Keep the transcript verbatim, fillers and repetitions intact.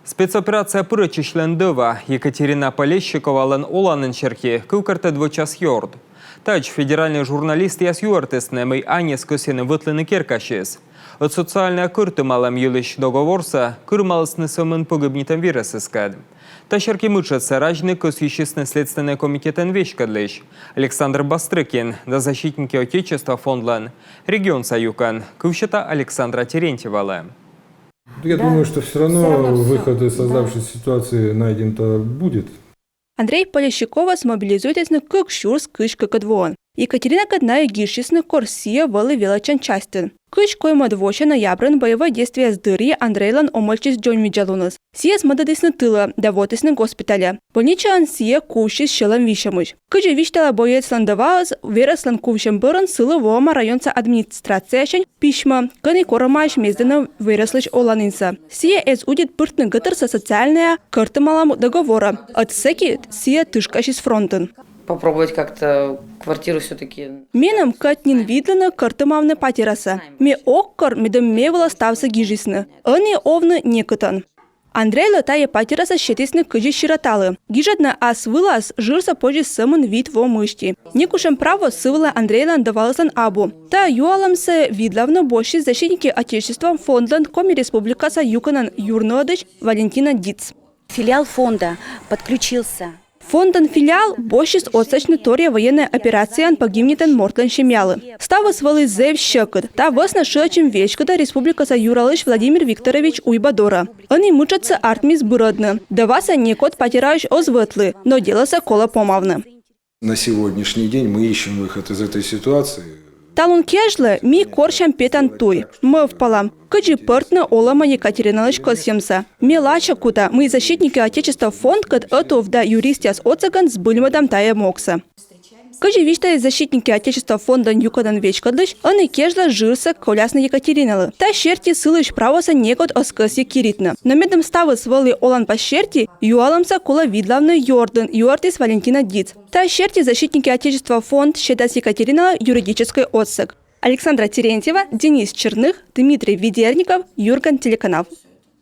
Спецоперацияӧ пырӧдчысьлӧн дӧва Екатерина Полещиковалӧн оланін серти кывкӧртӧд вӧчас ёрд. Тадз федеральнӧй журналистъяс юӧртісны, мый аньӧс кӧсйӧны вӧтлыны керкасьыс. Ӧд социальнӧй кӧртымалӧм йылысь договорсӧ кырымалісны сӧмын погибнитӧм верӧсыскӧд. Та серти мытшӧдсӧ разьны кӧсйысисны Следственнӧй комитетӧн веськӧдлысь Александр Бастрыкин да «Защитники Отечества» фондлӧн регионса юкӧн кывсьӧта Александра Терентьевалы. Я думаю, что все равно выход из создавшейся ситуации найден-то будет. Андрей Полещиковӧс мобилизуйтісны кык сюрс кызь кыкӧд воын. Екатеринакӧд найӧ гижсисны, кор сійӧ вӧлі велӧдчан частьын. Кызь коймӧд вося ноябрын боевӧй действиеяс дырйи Андрейлӧн омӧльтчис дзоньвидзалуныс. Сійӧс мӧдӧдісны тылӧ да воӧдісны госпитальӧ. Больничаын сійӧ кувсис сьӧлӧм висьӧмысь. Кыдзи висьталӧ боецлӧн дӧваыс, верӧслӧн кувсьӧм бӧрын сылы воӧма районса администрациясянь письмӧ, кӧні корӧмаӧсь мездыны верӧслысь оланінсӧ. Сійӧ эз удит пыртны гӧтырсӧ социальнӧя кӧртымалӧм договорӧ, ӧд сэки сійӧ тышкасис фронтын. Попробовать как-то квартиру все-таки. Меным кӧть нин видлыны кӧртымавны патерасӧ. Ме ог кор, медым ме вылӧ ставсӧ гижисны. Ӧні овны некытӧн. Андрейлы тайӧ патерасӧ сетісны кыдзи сироталы. Гижӧдны ас вылас жырсӧ позис сӧмын вит во мысти. Некутшӧм право сы вылӧ Андрейлӧн дӧвалыслӧн абу. Та юалӧмсӧ видлавны босьтіс «Защитники Отечества» фондлӧн Коми Республикаса юкӧнӧн юрнуӧдысь Валентина Диц. Филиал фонда подключился. Фондӧн филиал босьтіс отсасьны торъя военнӧй операцияын погибнитӧм мортлӧн семьялы. Ставыс вӧлі зэв сьӧкыд. Та вӧсна шыӧдчим веськыда республикаса юралысь Владимир Викторович Уйба дорӧ. Ӧні мытшӧдсӧ артмис бырӧдны. Дӧвасӧ некод патераысь оз вӧтлы, но делосӧ колӧ помавны. На сегодняшний день мы ищем выход из этой ситуации. Талун кежлӧ ми корсям петан туй. Мӧвпалам, кыдзи пӧртны олӧмӧ Екатериналысь кӧсйӧмсӧ. Ме лача кута, мый «Защитники Отечества» фондкӧд ӧтув да юристъяс отсӧгӧн збыльмӧдам тайӧ моксӧ. Кыдзи висьталіс «Защитники Отечества» фондлӧн юкӧнӧн веськӧдлысь, ӧні кежлӧ жырсӧ колясны Екатериналы. Та серти сылысь правосӧ некод оз кӧсйы киритны. Но медым ставыс вӧлі оланпас серти, юалӧмсӧ колӧ видлавны ёрдын, юӧртіс Валентина Диц. Та серти «Защитники Отечества» фонд сетас Екатериналы юридическӧй отсӧг. Александра Терентьева, Денис Черных, Дмитрий Ведерников, «Юрган» телеканал.